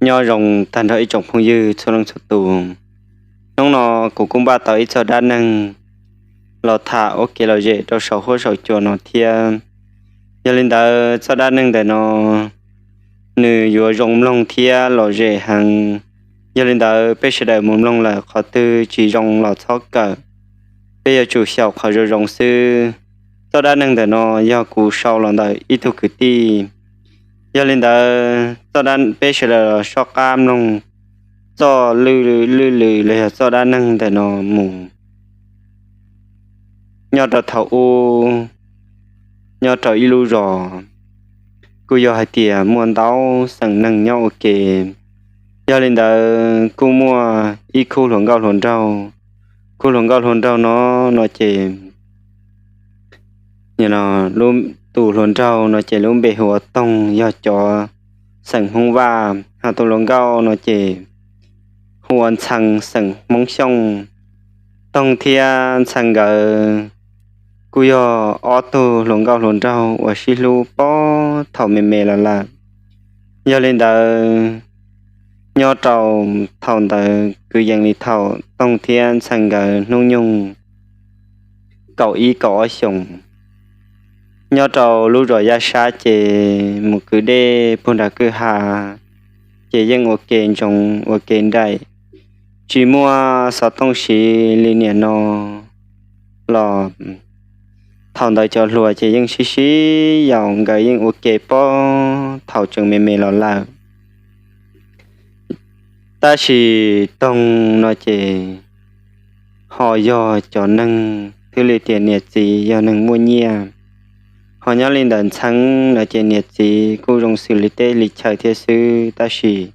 Nyob zoo tag nrho ib tsoom phooj ywg txhua leej txhua tus. Hnub no kuv kuj npaj tau ib txog dab neeg los tham ua kev lom zem rau saum huab saum cua no thiab. Yog li ntawd txoj dab neeg ntawm no nws yuav zoo mloog thiab lom zem heev. Yog li ntawd peb sawv daws mus mloog lawm qhov twg tsis zoo los txhob kawm, peb yuav tsum xyaum qhov zoo zoo xwb. Txoj dab neeg ntawm no yog kuv sau los ntawm ib tug kwv tij. Yog li ntawd peb sawv daws los soj qab mloog txoj lwj lwm los yog txoj dab neeg ntawm no mus. Nyob rau thaum ub, nyob rau ib lub zos, kuj yog hais tias muaj ntau xeem neeg nyob ua ke. Yog li ntawd kuj muaj ib khub hluas nkauj hluas nraug. Khub hluas nkauj hluas nraug no, no ces tus hluas nraug no ces lub npe hu ua Toog, yog cov xeem Hmoob Vaj, hos tus hluas nkauj no ces hu ua Ntxhee, xeem Hmoob Xyooj. Toog thiab Ntxhee nkawd kuj yog ob tug hluas nkauj hluas nraug uas sib hlub puag thaum me me los lawm. Yog li ntawd, nyob rau thaum ntawd kwv yees li thaum Toog thiab Ntxhee nkawd hnub nyoog kaum ib kaum ob xyoos. Nyob rau lub zos Yaj Sab ces mus kwv dej puag nram kwj ha, ces yeej ua ke ntsoov ua ke nraim, tsis muaj xov tooj siv li niaj no los. Thaum ntawd cov hluas ces yeej sib sib yaum, nkawd yeej ua ke puag thaum tseem me me los lawm. Tab sis Toog no ces ho yog cov neeg twb li tias niam txiv yog neeg muaj nyiaj. Ho nyob li ntawm Ntxhee no ces niam txiv kuj zoo xws li teb li chaw thiab xwb, tab sis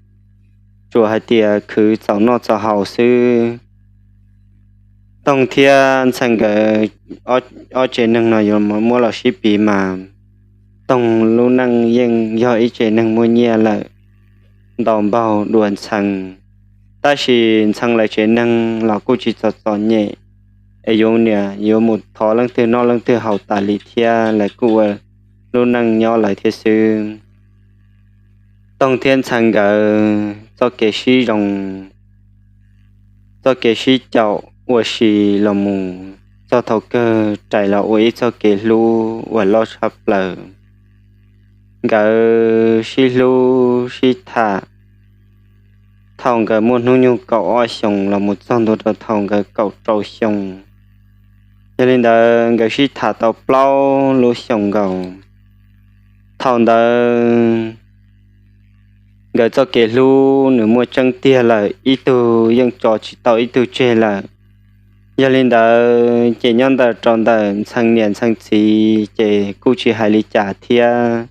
tsuas hais tias khwv txaus noj txaus haus xwb. Toog thiab Ntxhee nkawd ob tsev neeg no yuav muab los sib piv mas Toog lub neej yeej yog ib tsev neeg muaj nyiaj lawm ntau npaug dua Ntxhee. Tab sis Ntxhee lawv tsev neeg los kuj tsis txom txom nyem es yuav niam yuav mus thov leej twg noj leej twg haus tas li thiab, lawv kuj ua lub neej nyob lawv thiab xwb. Toog thiab Ntxhee nkawd txoj kev sib zoo, txoj kev sib caum ua si los mus txog thaum kawg rais los ua ib txoj kev hlub uas loj tshaj plaws. Nkawd sib hlub sib tham thaum nkawd muaj hnub nyoog kaum ob xyoos los mus txog ntua rau thaum nkawd kaum rau xyoo. Yog li ntawd nkawd sib tham tau plaub lub xyoos nkaus. Thaum ntawd nkawd txoj kev hlub nws muaj tseeb tiag lawm, ib tug yeej tso tsis tau ib tug tseg lawm. Yog li ntawd ces nyob ntawm rau ntawm Ntxhee niam Ntxhee txiv ces kuj tsis hais li cas thiab.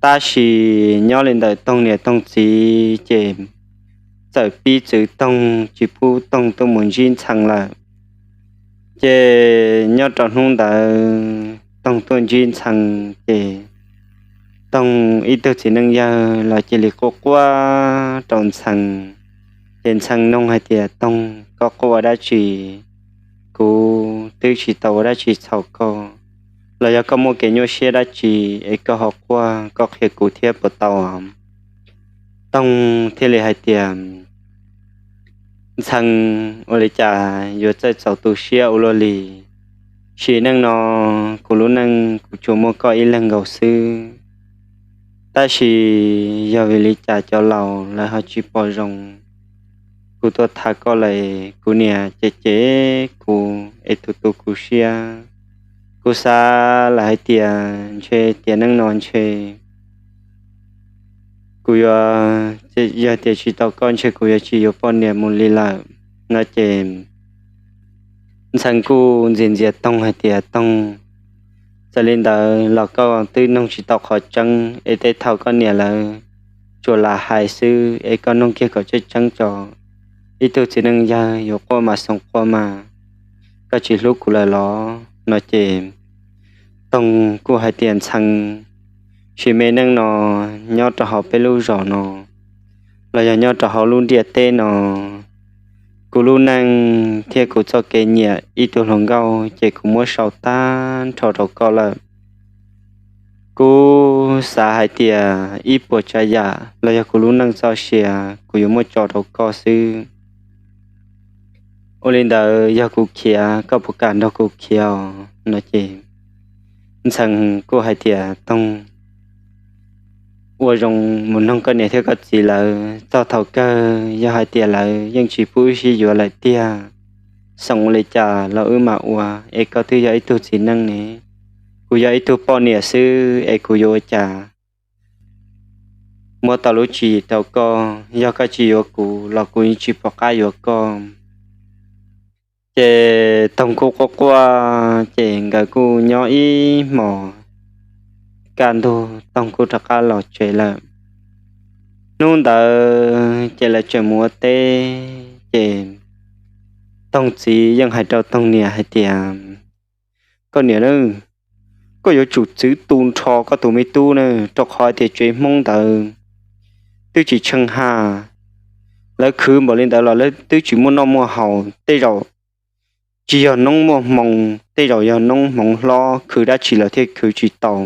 Tab sis nyob li ntawm Toog niam Toog txiv ces txawm pib txwv Toog tsis pub Toog tuaj mus ntsib Ntxhee lawm. Ces nyob rau hnub ntawd Toog tuaj ntsib Ntxhee ces Toog ib tug txiv neej yawg los cia li quaj quaj rau Ntxhee. Ces Ntxhee nug hais tias, Toog, koj quaj ua dab tsi? Kuv twb tsis tau ua dab tsi txhaum koj, los yog koj muaj kev nyuaj siab dab tsi es koj ho quaj, koj qhia kuv thiab puas tau? Toog thiaj li hais tias, Ntxhee, ua li cas yuav txawj txaus tu siab ua luaj li? Sim neej no kuv lub neej kuv tsuas muaj koj ib leeg nkaus xwb. Tab sis yog vim li cas cov laus lawv ho tsis pom zoo? Kuv tuaj tham koj lawm, kuv niam cem cem kuv es tu tu kuv siab. Kuv xav lawm hais tias ntshe tiam neej no ntshe kuv yuav, yog tias tsis tau koj ntshe kuv yuav tsis yuav poj niam mus li lawm no ces Ntxhee kuj ntxias ntxias Toog hais tias, Toog, txawm li ntawd los koj twb nug tsis tau qhov tseeb es tej thaum koj niam lawv tsuas lam hais xwb es koj nug kiag kom tseeb tseeb tso. Ib tug txiv neej yawg yuav quaj mas xoom quaj mas, koj tsis hlub kuv lawm los? No ces Toog kuj hais tias, Ntxhee, sim me neej no nyob rau hauv peb lub zos no los yog nyob rau hauv lub ntiaj teb no, kuv lub neej thiab kuv txoj kev nyiam ib tug hluas nkauj ces kuv muab sau tag nrho rau koj lawm. Kuv xav hais tias ib puas tsav yam los yog kuv lub neej txoj sia, kuv yuav muab tso rau koj xwb. Ua li ntawd yog kuv khiav, koj puas kam nrog kuv khiav os? No ces Ntxhee kuj hais tias, Toog, ua zoo mus noog koj niam thiab koj txiv lawv txog thaum kawg, yog hais tias lawv yeej tsis pub wb sib yuav lawm tiag, xyov ua li cas los wb mam ua, es koj twb yog ib tug txiv neej ne, kuv yog ib tug poj niam xwb es kuv yuav ua cas muab tau lub tswv yim rau koj? Yog koj tsis yuav kuv los kuv yeej tsis pom qab yuav koj. Ces Toog kuj quaj quaj, ces nkawd kuj nyob ib hmos, kaj ntug Toog kuj rov qab los tsev lawm. Hnub ntawd ces lawv tseem mus ua teb, ces Toog txiv yeej hais rau Toog niam hais tias, Koj niam, koj yuav tsum txwv tu nrho koj tus me tub na, rau qhov tias tsev Hmoob ntawd twb tsis tsheej haj, lawv khwv npaum li ntawd los lawv twb tsis muaj noj muaj haus, tej zaum tsis yog noob muaj hmoo, tej zaum yog noob hmoov hlob, khwv dab tsi lawv thiaj khwv tsis tau.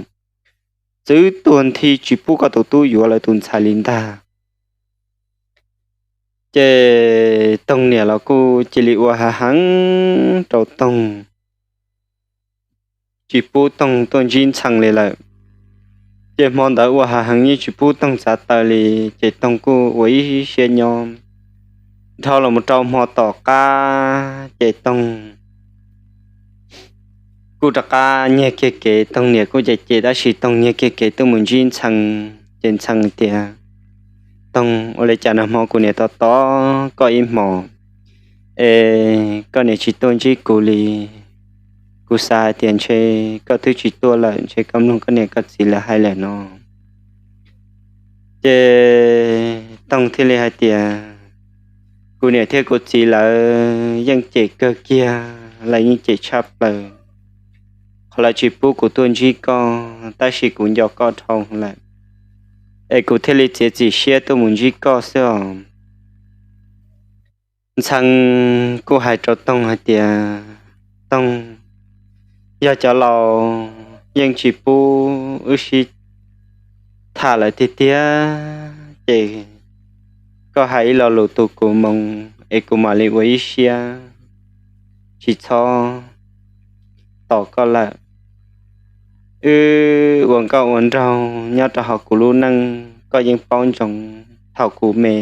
Txwv tuag nthi tsis pub koj tus tub yuav lawv tus ntxhais li ntag. Ces Toog niam los kuj cia li ua hav heev rau Toog, tsis pub Toog tuaj ntsib Ntxhee li lawm. Ces hmo ntawd ua hav heev yeej tsis pub Toog txav taw li, ces Toog kuj ua ib siab nyob. Dhau los mus rau hmo tom qab ces Toog kuj rov qab nyiag kiag kev, Toog niam kuj cem cem tab sis Toog nyiag kiag kev tuaj mus ntsib Ntxhee. Ces Ntxhee tias, Toog, ua li cas nag hmo kuv niam tos tos koj ib hmos es koj niam tsis tuaj ntsib kuv li. Kuv xav hais tias ntshe koj twb tsis tuaj lawm, ntshe koj mloog koj niam koj txiv lawv hais lawm no. Ces Toog thiaj li hais tias, Kuv niam thiab kuv txiv lawv yeej cem kawg kiag, lawv yeej cem tshaj plaws qhov lawv tsis pub kuv tuaj ntsib koj, tab sis kuv nco koj dhau lawm, es kuv thiaj li txiav txim siab tuaj mus ntsib koj xwb os. Ntxhee kuj hais rau Toog hais tias, Toog, yog cov laus yeej tsis pub wb sib tham lawm tiag tiag, ces koj hais ib lo lus tu kuv moo es kuv mam li ua ib siab tsis txhob tos koj lawm. Wb ua nkauj ua nraug nyob rau hauv kuv lub neej, koj yeej paub ntsoov thaum kuv me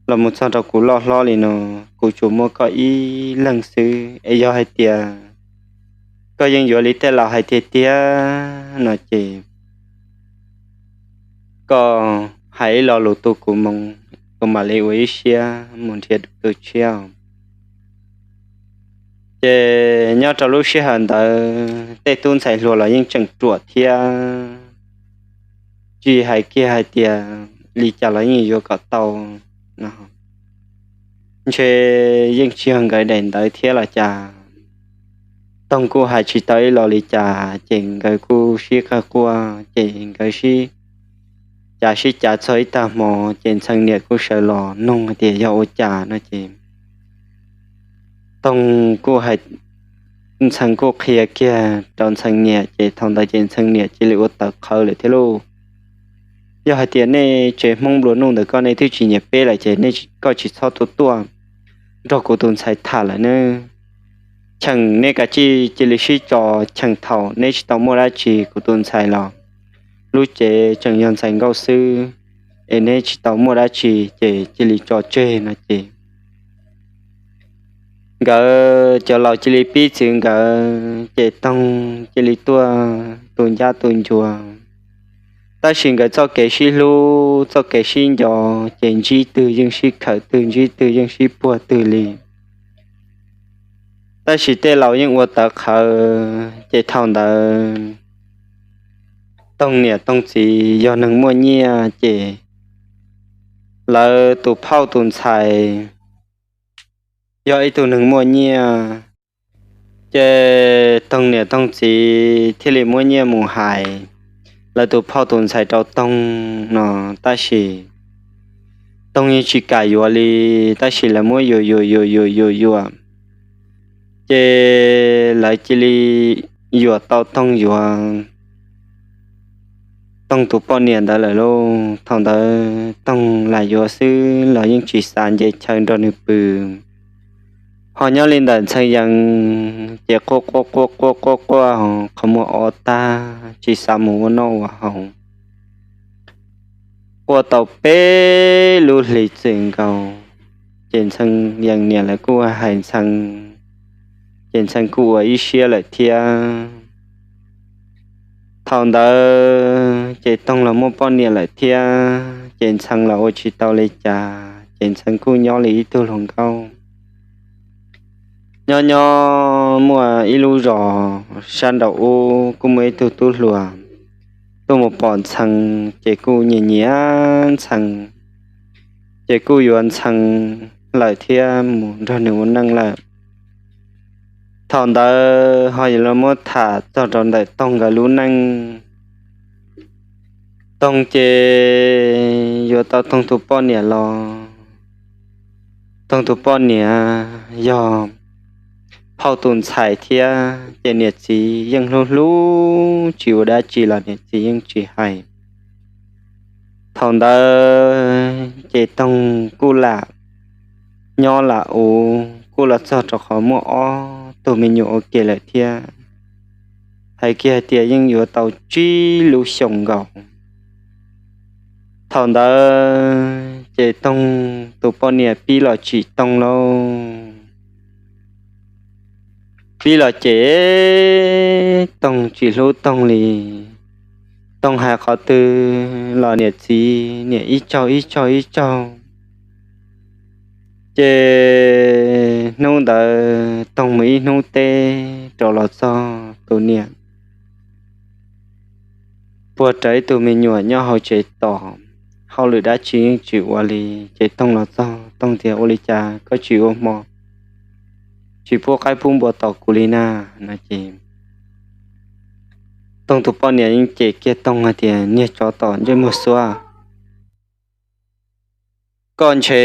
los mus txog rau kuv loj hlob li no, kuv tsuas muaj koj ib leeg xwb, es yog hais tias koj yeej yuav li tej laus hais tiag tiag no ces koj hais ib lo lus tu kuv moo, kuv mam li ua ib siab mus nrhiav tus tshiab. Ces nyob rau lub sij hawm ntawd tej tub ntxhais hluas los yeej tseem ruam thiab, tsis hais kiag hais tias li cas los yeej yuav kom tau no. Ntshe yeej tsis yog nkawd daim ntawv thiab los cas. Toog kuj hais tsis tau ib los li cas, ces nkawd kuj sib qawg quaj, ces nkawd sib cav sib cav txog ib tag hmo, ces Ntxhee niam kuj sawv los nug hais tias yog ua cas no ces Toog kuj hais, Ntxhee kuj qhia kiag rau Ntxhee niam, ces thaum ntawd ces Ntxhee niam cia li ua tawv qhawv lawm thiab lauj. Yog hais tias nej tsev Hmoob nplua nuj ntawm koj nej twb tsis nyiam peb lawm ces nej, koj tsis txhob tuaj tuaj nrog kuv tus ntxhais tham lawm nawb. Cheem nej kav tsij cia li sib tso, cheem thaum neb tsis tau muaj dab tsi kuv tus ntxhais los lub cev tseem yog ntxhais nkauj xwb, es neb tsis tau muaj dab tsi ces cia li tso tseg no ces nkawd cov laus cia li pib txwv nkawd, ces Toog cia li tuaj tu ncab tu ncua. Tab sis nkawd txoj kev sib hlub txoj kev sib nco ces ntsib twg yeej sib khawm twg, ntsib twg yeej sib puag twg li. Tab sis tej laus yeej ua tawv qhawv, ces thaum ntawd Toog niam Toog txiv yog neeg muaj nyiaj, ces lawv tus phauj tus ntxhais yog ib tug neeg muaj nyiaj, ces Toog niam Toog txiv thiaj li muab nyiaj mus hais lawv tus phauj tus ntxhais rau Toog no, tab sis Toog yeej tsis kam yuav li, tab sis lawv muab yuam yuam yuam yuam yuam yuam, ces lawv cia li yuam tau Toog yuav Toog tus poj niam ntawd lawm lauj. Thaum ntawd Toog lam yuav xwb los yeej tsis xav nce chaw nrog nws pw. Ho nyob li ntawm Ntxhee Yees ces quaj quaj quaj quaj quaj quaj qhov muag ob tag tsis xav mus ua noj ua haus. Quaj tau peb lub hlis txwm nkaus, ces Ntxhee Yees niam lawv kuj hais Ntxhee, ces Ntxhee kuj ua ib siab lawm thiab. Thaum ntawd ces Toog los muaj poj niam lawm thiab, ces Ntxhee los ua tsis tau li cas, ces Ntxhee kuj nyob li ib tug hluas nkauj. Nyob nyob muaj ib lub zos sab nraum ub kuj muaj ib tug tub hluas tuaj mus pom Ntxhee, ces kuj nyiam nyiam Ntxhee, ces kuj yuav Ntxhee lawm thiab mus nrog nws ua neej lawm. Thaum ntawd ho yuav los muab tham txog rau ntawm Toog nkawd lub neej. Toog ces yuav tau Toog tus poj niam los, Toog tus poj niam yog phauj tus ntxhais thiab, ces niam txiv yeej hlub hlub, tsis ua dab tsi los niam txiv yeej tsis hais. Thaum ntawd ces Toog kuj lam nyob lam ua, kuj los txog rau qhov muaj ob tug me nyuam ua ke lawm thiab. Hais kiag hais tias yeej yuav tau tsib lub xyoos nkaus. Thaum ntawd ces Toog tus poj niam pib los tsim Toog lauj. Pib los ces Toog tsis hlub Toog li. Toog hais qhov twg los niam txiv niam ib tsaug ib tsaug ib tsaug. Ces hnub ntawd Toog mus ib hnub teb rau los txog tus niam puag rawv ib tug me nyuam nyob hauv tsev tos, hauj lwm dab tsi yeej tsis ua li. Ces Toog los txog, Toog tias, Ua li cas koj tsis ua hmo, tsis pub qaib pub npua tos kuv li na? No ces Toog tus poj niam yeej cem kiag Toog hais tias, Niag tsov tom ntsej muag xuab, koj ntshe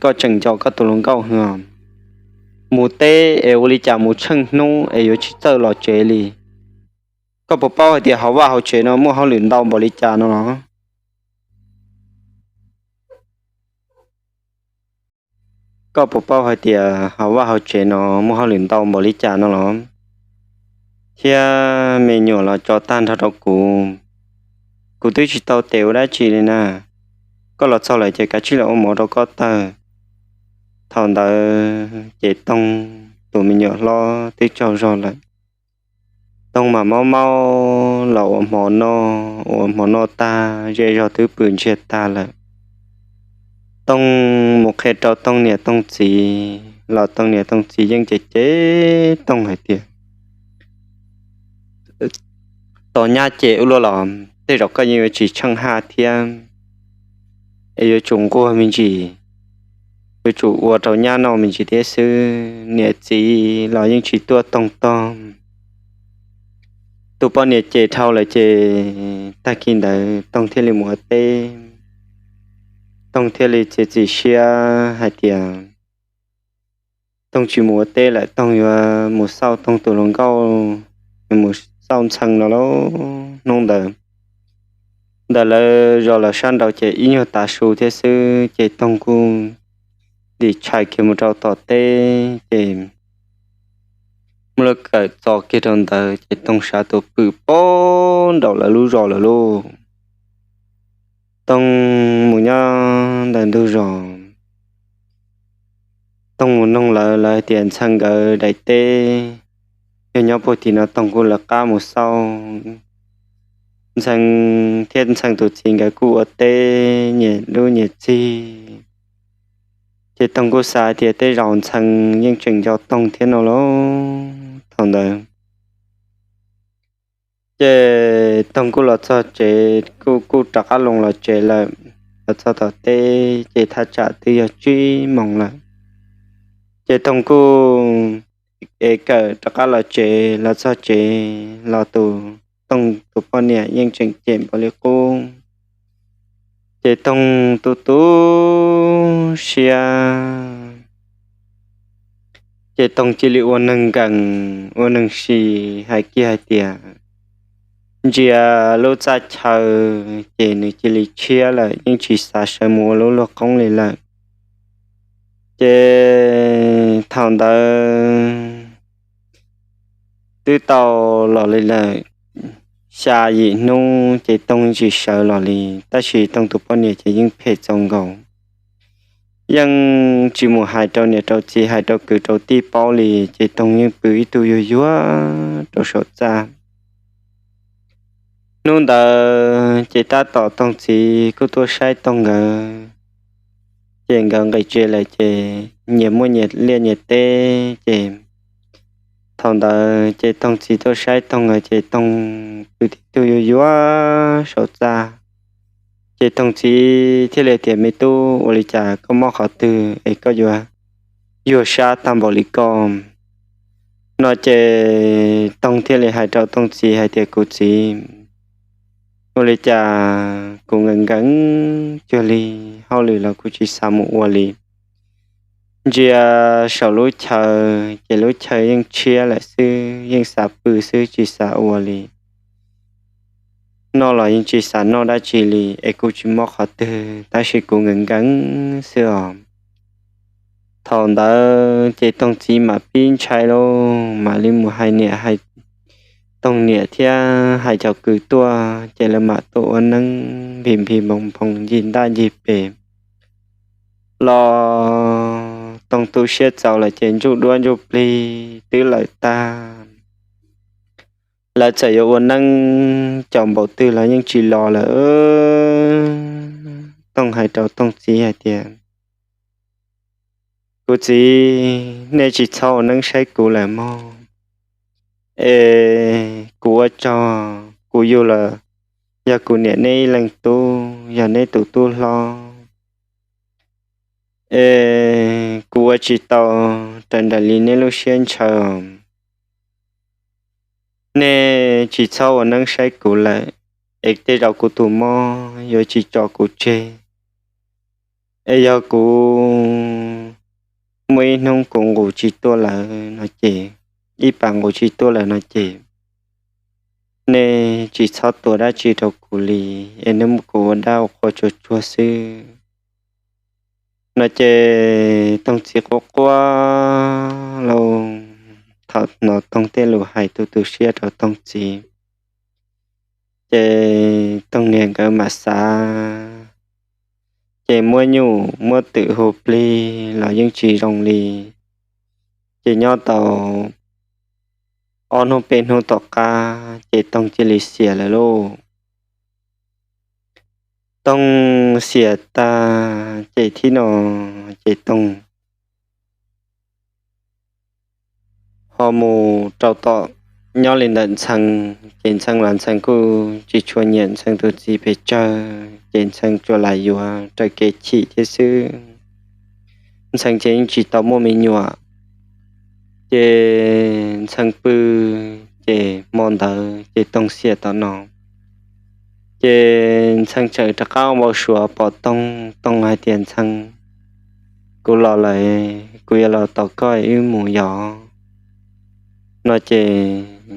koj tseem nco koj tus hluas nkauj hwv. Mus teb es ua li cas mus tsheej hnub es yuav tsis txawj los tsev li? Koj puas paub hais tias hauv vaj hauv tsev no muaj hauj lwm ntau npaum li cas no los? Koj puas paub hais tias hauv vaj hauv tsev no muaj hauj lwm ntau npaum li cas no los? Thiab me nyuam los tso tag nrho rau kuv, kuv twb tsis tau tes ua dab tsi li na. Koj los txog lawm ces kav tsij los ua mov rau koj tawg. Thaum ntawd ces Toog tus me nyuam hlob twb tsaug zog lawm. Toog mam maub maub los ua hmo noj, ua hmo noj tag zej zog twb pw ntsiag tag lawm. Toog mus qhia rau Toog niam Toog txiv los Toog niam Toog txiv yeej cem cem Toog hais tias, Tos nyab cem ua luaj los tej zaum koj yeej yuav tsis tsheej haj thiab, es yuav tsum nquag me ntsis, yuav tsum ua rau nyab noj me ntsis thiab xwb. Niam txiv los yeej tsis tuaj Toog tog. Tus poj niam cem dhau lawm ces tag kis ntawd Toog thiaj li mus ua teb. Toog thiaj li txiav txim siab hais tias Toog tsis mus ua teb lawm, Toog yuav mus xauj Toog tus hluas nkauj, mus xauj Ntxhee no lauj. Hnub ntawd ntawm lawv zos lawv sab nraud ces ib nyuag tav su thiab xwb, ces Toog kuj ntim tshais kiag mus rau tom teb, ces muaj lub kawm txo kiag rau ntawd ces Toog sawv tuaj pw pem nraum lawv lub zos lawm lauj. Toog mus nyob ntawm ntug zos, Toog mus noog lawv, lawv hais tias Ntxhee nkawd daim teb yog nyob puag tim no. Toog kuj lawv qab mus xauj, Ntxhee thiab Ntxhee tus txiv nkawd kuj ua teb nyias lub nyias txig, ces Toog kuj xav tias tej zaum Ntxhee yeej tseem nco Toog thiab no lauj. Thaum ntawd ces Toog kuj los txog tsev, kuj kuj rov qab los los tsev lawm. Los txog tom teb ces thaj tsam twb yog tsib moos lawm, ces Toog kuj ev kawm rov qab los tsev. Los txog tsev los tus, Toog tus poj niam yeej tseem cem npaum li qub. Ces Toog tu tu siab, ces Toog cia li ua neeg nkees ua neeg si, hais kiag hais tias ntsia lub txaj chaw, ces nws cia li tshiab lawm, yeej tsis xav sawv mus ua lub luag qoob li lawm. Ces thaum ntawd twb tau los li lawm xya yim hnub, ces Toog tsis sawv los li, tab sis Toog tus poj niam ces yeej phem txaus nkaus, yeej tsis mus hais rau niam rau txiv, hais rau kwv rau tij paub li, ces Toog yeej pw ib tug yuag yuag rau saum txaj. Hnub ntawd ces tab tom Toog txiv kuj tuaj saib Toog nkawd, ces nkawd nqis tsev lawm ces nyias muaj nyias liaj nyias teb, ces thaum ntawd ces Toog txiv tuaj saib Toog nkawd ces Toog pw tib tug yuag yuag saum txaj. Ces Toog txiv thiaj li tias, Me tub, ua li cas koj mob qhov twg es koj yuav yuag sab tag npaum li ko? No ces Toog thiaj li hais rau Toog txiv hais tias, Kuv txiv, ua li cas kuv nkees nkees cuag li, hauj lwm los kuv tsis xav mus ua li. Ntsia saum lub chaw, ces lub chaw yeej tshiab lawm xwb, yeej xav pw xwb tsis xav ua li. Noj los yeej tsis xav noj dab tsi li, es kuv tsis mob qhov twg, tab sis kuv nkees nkees xwb os. Thaum ntawd ces Toog txiv mam pib ntshai lauj, mam li mus hais niam hais Toog niam thiab hais cov kwv tuaj, ces lawv mam tuaj ua neeb nphis nphis nphoos nphoos ncig ntaj ncig pes los. Toog tu siab txaus lawm ces ntsuj duab ntsuj plig twb lawm tag. Lawv txawm yuav ua neeb cov npaum twg los yeej tsis los lawm. Toog hais rau Toog txiv hais tias, Kuv txiv, nej tsis txhob ua neeb saib kuv lawm mog. Es kuv ua tsaug, kuv yug los yog kuv niam neb ib leeg tub, yog neb tus tub hlob. Es kuv ua tsis tau raws nraim li neb lub siab ntshaw. Nej tsis txhob ua neeb saib kuv lawm, es tej zaum kuv tus mob yuav tsis tso kuv tseg. Es yog kuv muaj ib hnub kuv nqus tsis tuaj lawm no ces, ib pas nqus tsis tuaj lawm no ces, nej tsis txhob tua dab tsi rau kuv li, es nej muab kuv ua dab ua qhua tsuag tsuag xwb. No ces Toog txiv quaj quaj lauj. Thaum hnov Toog tej lus hais tu tu siab rau Toog txiv, ces Toog niam nkawd mam xav, ces muab nyuj muab twm hu plig los yeej tsis zoo li. Ces nyob tau ob hnub peb hnub tom qab ces Toog cia li xiam lawm lauj. Toog xiam tag ces thib no ces Toog ho mus rau tom nyob li ntawm Ntxhee, ces Ntxhee los Ntxhee kuj tsis tshua nyiam Ntxhee tus txiv pes tsawg, ces Ntxhee tsuas lam yuav raws kev chim thiab xwb. Ntxhee ces yeej tsis tau muaj me nyuam. Ces Ntxhee pw, ces hmo ntawd ces Toog xiam tom no, ces Ntxhee tseem rov qab npau suav pom Toog, Toog hais tias, Ntxhee, kuv los lawm, kuv yuav los tos koj wb mus yos. No ces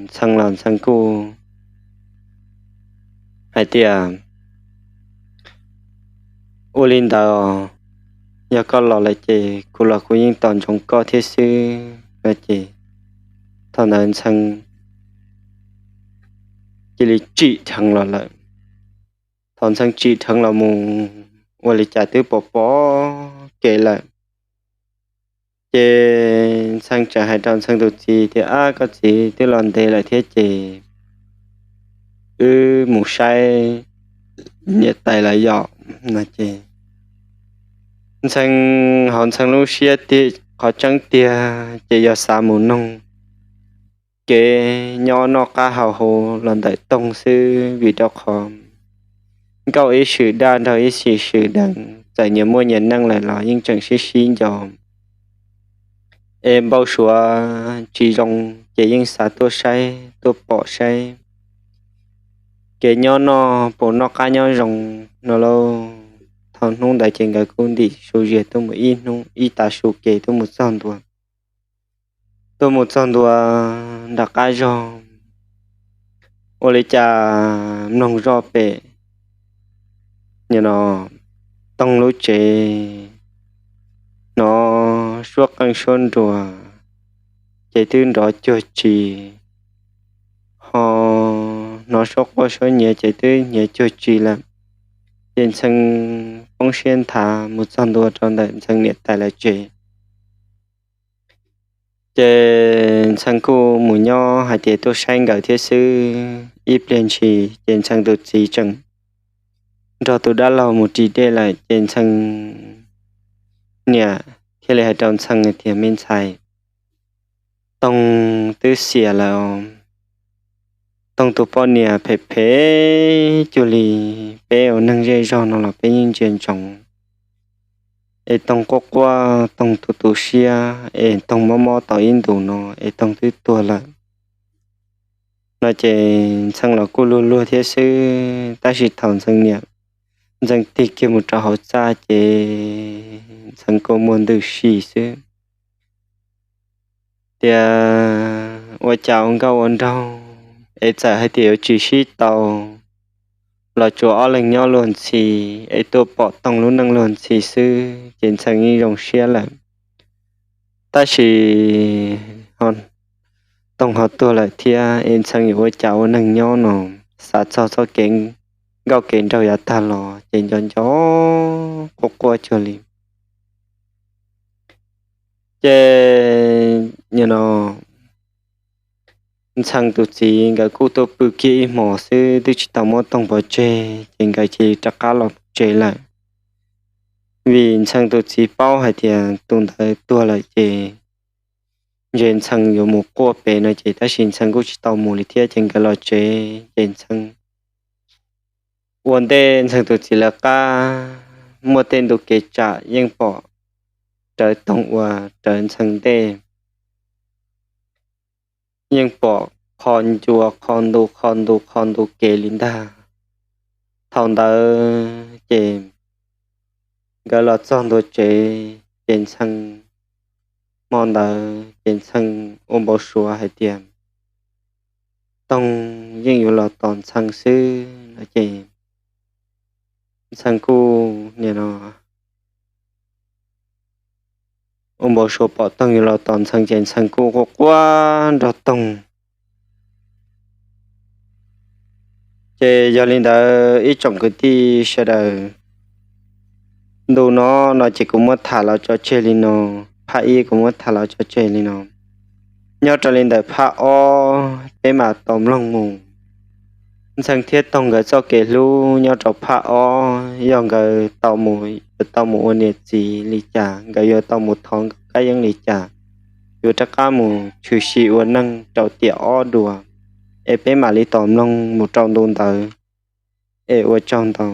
Ntxhee los Ntxhee kuj hais tias, ua li ntawd, yog koj los lawm ces kuv los kuv yeej tos ntsoov koj thiab xwb no ces, thaum ntawd Ntxhee cia li tsim dheev los lawm. Thaum Ntxhee tsim dheev los mus, ua li cas twb pom pom kev lawm. Ces Ntxhee tseem hais rau Ntxhee tus txiv tias, Ab, koj txiv, twb los ntev lawm thiab ces wb mus saib niam tais lawv yom. No ces Ntxhee, hauv Ntxhee lub siab tiag, qhov tseeb tiag ces yog xav mus noog kev nyob noj qab haus huv los ntawm Toog xwb, vim rau qhov nkauj ib swm daj nraug ib swm deev, txawm nyias muaj nyias neej lawm los yeej tseem sib sib nco. Es npau suav tsis zoo ces yeej xav tuaj saib tuaj pom saib kev nyob noj puas noj qab nyob zoo no lauj. Thaum hnub ntawd ces nkawd kuj ntim su zias tuaj mus ib hnub ib tav su kev tuaj mus txog ntua, tuaj mus txog ntua nram qab zog. ua li cas mloog zoj pem no Toog lub tsev hnov suab qeej suab nruas ces twb nrov cuag tsi, ho hnov suab quaj suab nyiav ces twb nyiav cuag tsi lawm. Ces Ntxhee poob siab nthav mus txog ntua rau ntawm Ntxhee niam tais lawv tsev. Ces Ntxhee kuj mus nyob hais tias tuaj saib nkawd thiab xwb. Ib pliag ntshis ces Ntxhee tus txiv tseem nrog tus dab laug mus ris dej lawm ces Ntxhee niam thiaj li hais rau Ntxhee tias, Me ntxhais, Toog twb xiam lawm. Toog tus poj niam phem phem cuag li peb ua neeg zej zog no los peb yeej ntsia ntsoov. Es Toog quaj quaj, Toog tu tu siab, es Toog mob mob tau ib ntus no es Toog twb tuag lawm no ces Ntxhee los kuj luag luag thiab xwb. Tab sis thaum Ntxhee niam, Ntxhee tig kiag mus rau hauv txaj ces Ntxhee kua muag ntws si xwb. Tias ua cas ua nkauj ua nraug es txawm hais tias yuav tsis sib tau los tsuas ob leeg nyob luag ntxhi, es tuaj pom Toog lub neej luag ntxhi xwb ces Ntxhee yeej zoo siab lawm. Tab sis Toog ho tuag lawm thiab es Ntxhee yuav ua cas ua neeg nyob no. Xav txog txoj kev nkauj kev nraug yav tag los ces nco nco quaj quaj cuag li. Ces no Ntxhee tus txiv nkawd kuj tuaj pw kiag ib hmos xwb twb tsis tau muab Toog pov tseg ces nkawd cia li rov qab los tsev lawm. Vim Ntxhee tus txiv paub hais tias tus ntawd tuag lawm ces ntshe Ntxhee yuav mus quaj pem no ces tab sis Ntxhee kuj tsis tau mus li thiab ces nkawd los tsev ces Ntxhee ua ntej Ntxhee tus txiv lawv qab, muaj tej ntu kev tsam yeej pom rawv Toog ua rawv Ntxhee ntej, yeej pom qho ncua qho ntu qho ntu qho ntu kev li ntag. Thaum ntawd ces nkawd los txog ntua tsev ces Ntxhee, hmo ntawd ces Ntxhee ua npau suav hais tias Toog yeej yuav los tos Ntxhee xwb no ces Ntxhee kuj nim no ua npau suav pom Toog yuav los tos Ntxhee ces Ntxhee kuj quaj quaj nrog Toog. Ces yog li ntawd ib tsoom kwv tij sawv daws, ntu no no ces kuv muab tham los tso tseg li no, phab ib kuv muab tham los tso tseg li no. Nyob rau li ntawm phab ob peb mam tau mloog mus Ntxhee thiab Toog nkawd txoj kev hlub nyob rau phab ob, yog nkawd tau mus, yuav tau mus ua niam txiv li cas, nkawd yuav tau mus thov nkawd kab yeeb li cas, yuav rov qab mus tshwm sim ua neej rau tiam ob dua. Es peb mam li tos mloog mus rau ntu ntawd. Es ua tsaug ntau.